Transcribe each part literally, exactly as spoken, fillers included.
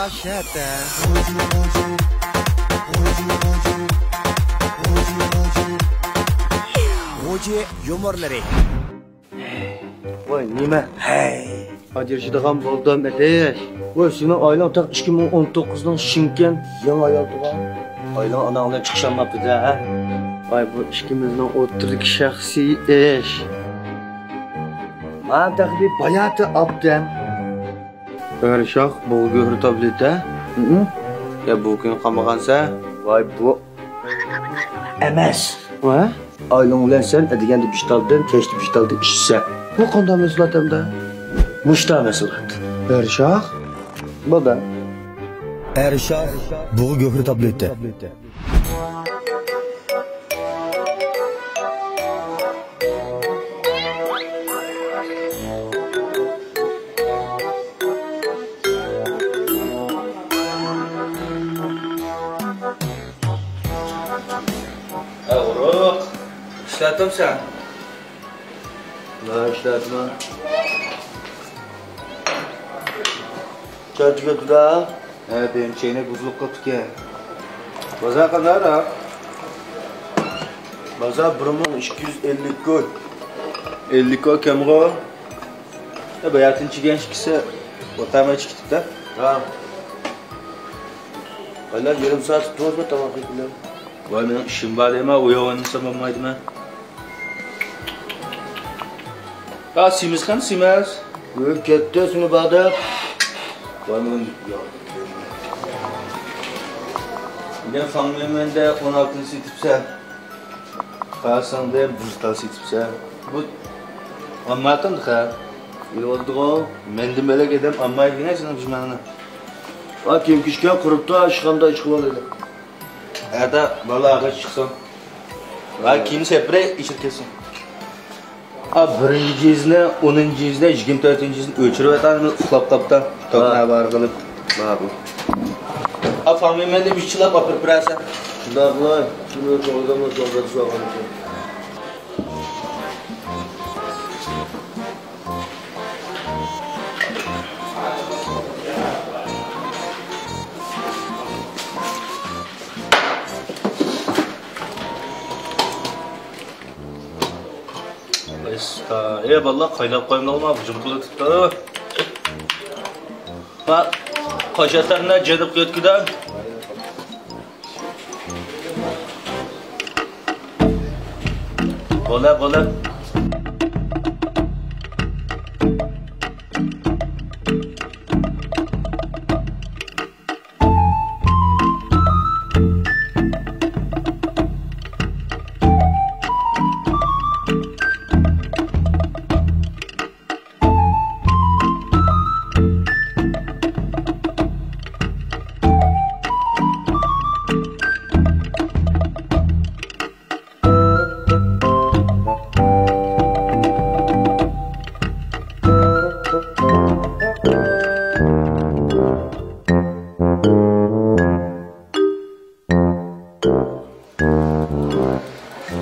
شەتە. غۇجى يۇمۇرلىرى. ۋاي، نېمە؟ ھەي. ئاجرىشىدىغان بولدۇم، ئەتەش. ۋاي، سېنىڭ ئائىلەڭ تېخى ئىككى مىڭ ئون توققۇزنىڭ شىڭكەن يېڭى ئايال تۇغان. ئائىلەڭ ئاناڭ بىلەن چىقىشالماپتۇ-دە، ھە؟ ۋاي، بۇ ئىككىمىزنىڭ ئوتتۇرىدىكى شەخسىي ئىش. مانا تېخى بىر باياتى ئاپتىم. ئەرشاخ، بۇ گۆھىرى تابلېتا. ھىم. يا، بۇ كۈنى قالمىغانسەن. ۋاي، بۇ ئەمەس. ۋە؟ ئايلىڭ بىلەن سەن ئەتىگەندە بىشتالدىن، كەچتە بىشتالدىن ئىچىسەن. بۇ قانداق مەھسۇلات ئەمدى؟ مۇشتا مەھسۇلات. ئەرشاخ؟ بولدى. ئەرشاخ، بۇغا گۆھىرى تابلېتا. ئاغرىق. ئىشلەتتىڭمۇ سەن؟ مەن ئىشلەتمەن. چاي تۈگەپتۇ-دە. ھە، بىرىنچى چەينەك بۇزۇلۇپ قاپتىكەن. بازار قانداق؟ بازار بىر مىڭ ئىككى يۈز ئەللىك كوي. ئەللىك كوي كەمغۇ؟ ھە، باياتىن چىگەن ئىككىسى ۋاقاماي چىقىپتۇ-دە. ھە. قايلا، يېرىم سائەت تۇرۇپمۇ تاماق يېگىلى؟ ۋاي، مېنىڭ ئىشىم بار دەيمەن، ئۇ ياق ئوينىسام بولمايدىمەن. ھا، سىمىز قان، سىمىز. ئۆي كەتتى، سىمى بار دەپ. ۋاي، مېنىڭ ياق. دېگەن فاڭمېنمەندە ئون ئالتىنى سېتىپسەن. قارىساڭ دە بىر تال سېتىپسەن. بۇ ئالمايتتىڭ خە. ئېلىۋاتىدىغۇ. مەندىن بۆلەك ئادەم ئالمايدىغىنە سېنىڭ دۈشمەنىڭنى. ئا، كىيىم كىشكەن قۇرۇپتۇ، ئىشخانىدا ئىش قىلىۋالىدۇ. ئەتە بالا ئاغاچ چىقسۇن. ھە، كىيىم سەپرەي ئىشىپ كەتسۇن. ئا، بىرىنچى جىزنى، ئونىنچى جىزنى، يىگىرمە تۆتىنچى جىزنى ئۆچۈرۈۋەتەڭ، ئۇخلاپ قاپتۇ. توكنى ھاۋارە قىلىپ. ماقۇل. ئا، فاڭمېنمەندىن ئۈچ چىلاپ ئاپىرىپ بېرەرسەن. شۇنداق قىلاي. شۇنى توغرىدىن سوڭ بىر سوراغان ئىكەن. ئەي بالىلار، قايناپ قويمىدىڭلارمۇ؟ ھۇجۇم قىلىۋېتىپتۇ. ھە، قاچاتارنى جەدىپ قىلىۋەتكۈدە. بولە، بولە.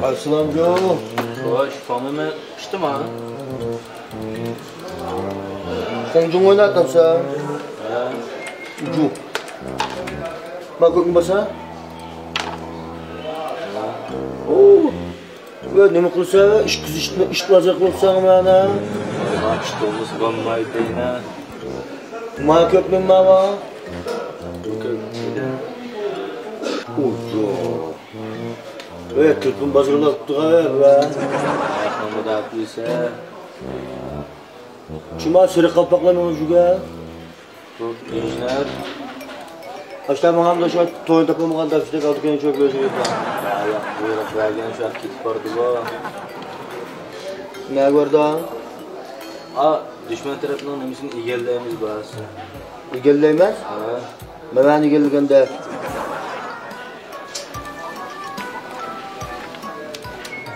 ئەسسالامجۇ. خوش، فامىمە پىشتىما؟ خۇڭجۇڭ ئويناپ تاپسا. ھە. جۇ. ما كۆكنى باسا. ئو. ۋە نېمە قىلسا؟ ئىش قىز ئىشنى ئىش لازا قىلساڭ مانا. ما ئىش قىلمىسا بولمايدۇ يەنە. ما كۆكنى ما ۋا. ئو جۇ. ئۆي تېلېفون بازىرىغا ئاپتىغا ۋە. مۇنداق دېسە. شۇما سېرىق قالپاقلار مېڭىپ يۈرگەن. بۇ ئىنژېنېر. ئاشتا ماڭامدا شۇ توينى تاپالمىغان دەپ شۇنداق ئالدى كەينى چۆرۈپ يۈرسە گەپ بار. ياق، بۇيرۇق بەرگەن شۇ كېتىپ باردىغۇ. نەگە باردا؟ ئا، دۈشمەن تەرەپنىڭ نېمىسىنى ئىگىلەيمىز بارسا. ئىگىلەيمىز؟ ھە. مەن ئىگىلىگەندە.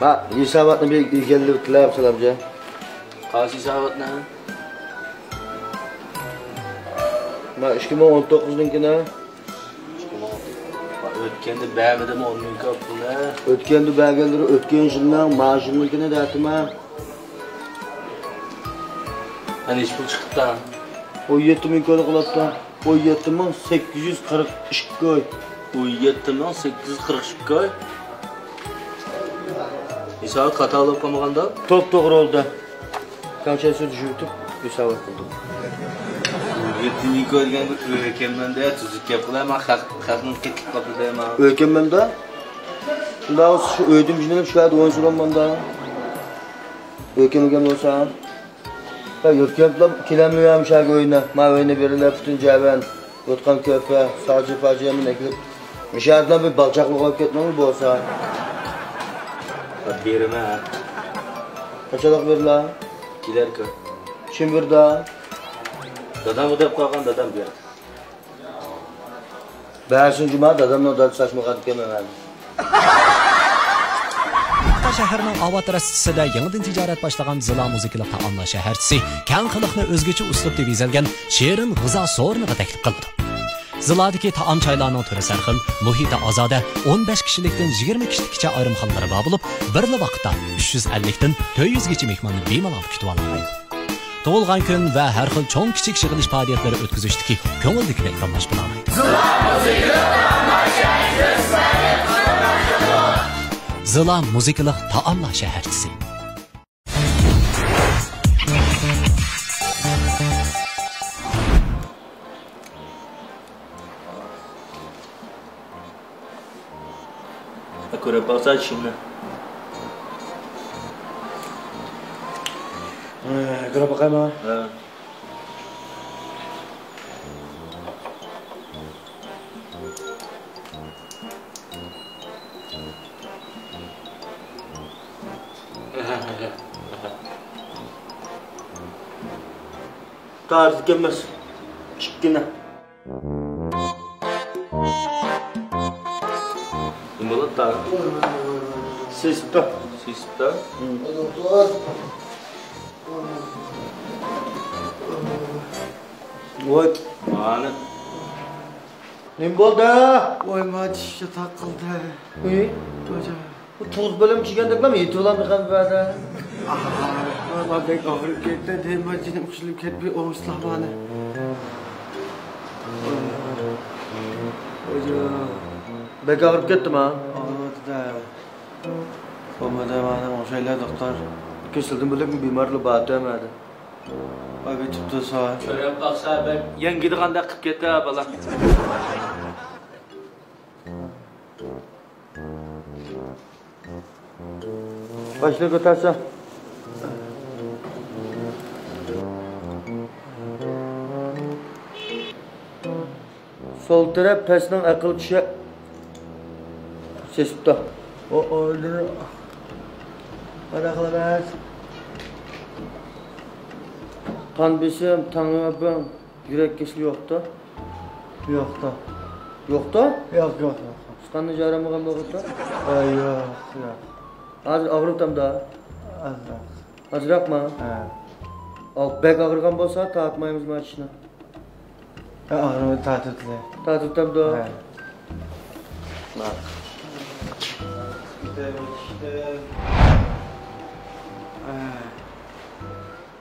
ھا، ھېساباتنى بىر ئىگىلىۋېتىلە، سالامجان. قايسى ھېساباتنى؟ ما ئىككى مىڭ ئون توققۇزنىڭكىنى. ئىككى مىڭ ئون توققۇز. ئۆتكەندە بەرمىدىمۇ ئون مىڭ كوپىنى؟ ئۆتكەندە بەرگەنلىرى ئۆتكەن يىلنىڭ، ما يىلنىڭكىنى دەتىمەن. ھە، نەچچە پۇل چىقىپتۇ؟ ئون يەتتە مىڭ كونا قىلىپتۇ. ئون يەتتە مىڭ سەككىز يۈز قىرىق ئىككى ئاي. ئون يەتتە مىڭ سەككىز يۈز قىرىق ئىككى ئاي. ھېسابى خاتا بولۇپ قالمىغاندا؟ توپتوغرا بولدى. كانچەسىنى يۈرۈتۈپ ھېسابات قىلدىم. يېتىنچى دېگەن بىر ئۆكەممەندە تۈزۈك گەپ قىلە، مەن خەق، خەقنىڭ قېتىپ قاپتۇ دەيمەن. ئۆكەممەندە؟ شۇنداق بولسا شۇ ئۆيدىن جىنىلىپ شۇ يەردە ئوينىسۇرۇلمامدا. ئۆكەمگەن بولسا. يا يۈركەملا كېلەملىگەن شەگە ئۆينى. ما ئۆينى بېرىلە پۈتۈن جەۋەن. يوتقان كۆپە، ساجى پاجى يەمىن ئەكىلىپ. مىشەدىلا بىر بالچاقلىق بولۇپ كەتمەڭ بولسا. بېرىمە. قاچانلىق بېرىلا؟ كېلەركە. چىم بىردا. دادامغا دەپ قالغان دادام بېرىدۇ. بەرسۇن جۇما دادامنىڭ دادىسى ئاچمىغان ئىكەن مەن. شەھەرنىڭ ئاۋات راستىسىدا يېڭىدىن تىجارەت باشلىغان زىلا مۇزىكىلىق تائاملار شەھەرچىسى كەڭ خەلقنى ئۆزگىچە ئۇسلۇبتا بېزەلگەن شېرىن غىزا سورۇنىغا تەكلىپ قىلىدۇ. زىلادىكى تائام چايلارنىڭ تۈرى سەرخىل، مۇھىتى ئازادە، ئون بەش كىشىلىكتىن يىگىرمە كىشىلىككىچە ئايرىمخانىلىرى بار بولۇپ، بىرلا ۋاقىتتا ئۈچ يۈز ئەللىكتىن تۆت يۈزگىچە مېھماننى بىمالال كۈتۈۋالالايدۇ. تۇغۇلغان كۈن ۋە ھەر خىل چوڭ-كىچىك يىغىلىش پائالىيەتلىرى ئۆتكۈزۈشتىكى كۆڭۈلدىكىدەك داملاشمىلالايدۇ. زىلا مۇزىكىلىق تائاملار شەھەرچىسى. كۆرۈپ باقسا چىشىمنى. كۆرۈپ باقايمۇ؟ ھە. تازىكەنمىز. كىچىككىنە. نېمە بولۇپتۇ؟ سېسىپتۇ. سېسىپتۇ؟ ۋاي. مانا. نېمە بولدى؟ ۋاي، ما چىشىمنى تاقىلدى. ئۇي. خوجا. بۇ تۇغۇت بۆلۈم چۈشكەندەكلا يېتىۋالامدۇ خەنزۇ بەردە؟ ئاھ، بەك ئاغرىپ كەتتى، دەيمەن جېنىم قىشىلىپ كەتتى، بىر ئوڭشىتىلا مانا. خوجا. بەك ئاغرىپ كەتتىما؟ ئاغرىۋاتىدۇ. بولمىدى، مانا ئوڭشايلا، دوختۇر. كېسەلدىن بۆلەك بىمارلار بار تەمەدە. ۋاي، بېتىپتۇ ساڭا. كۆرۈپ باقسا بەك يەڭگىدىغاندەك قىپ كەتتى بالا. باشنى كۆتەرسە. سول تەرەپ پەسنىڭ ئەقىل چۈشى سېسىپتۇ. ئو، ئو، قانداق قىلىمىز؟ قان بېسىم، تەڭ بېسىم، يۈرەك كېسىلى يوقتا؟ يوقتا. يوقتا؟ يوق، يوق، يوق. قاننى جارالمىغان بولغۇچە؟ ئا، يوق، يوق. ھازىر ئاغرىۋاتامدا؟ ئازراق. ئازراقما؟ ھە. ئاغ-، بەك ئاغرىغان بولسا تارتمايمىز ما چىشنى. ھە، ئاغرىمىدى، تارتىۋېتىلى. تارتىۋېتەمدۇ؟ ھە.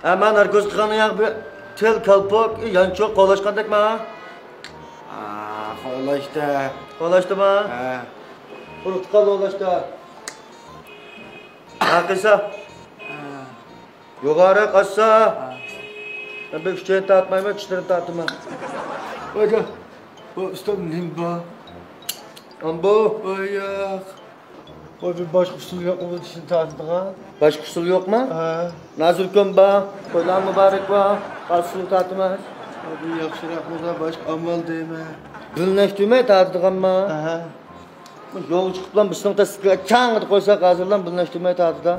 ھە، مانا ناركوز قىلغان ياغ بىر تىل، كالپۇك، يانچۇق قولاشقاندەكما؟ ئا، قولاشتى. قولاشتىما؟ ھە. قۇرۇق تۇتقان قولاشتى. ھە، قىلسا. ھە. يوغانراق ئاچسا. ھە. مەن بىر ئۈچەينى تارتمايمەن، چىشلىرىنى تارتىمەن. ۋايجان، بۇ ئۈستەل نېمە بار؟ ئامبۇ. ۋاي ياق. ۋاي، بىر باشقا ئۇسۇل يوقمۇ بۇ چىشنى تارتىدىغان؟ باشقا ئۇسۇل يوقما؟ ھە. نازىر كۆم بار، تويلار مۇبارەك بار، قارشى تارتىمەن. ۋاي، بىر ياخشىراق بولسا باشقا ئامال دەيمەن. بىلنەشتۈمەي تارتىدىغانما؟ ھە. يولغا چىقىپلا بىسنىڭ تەستىقىگە چاڭ قويساق ھازىرلا بىلنەشتۈمەي تارتىدا.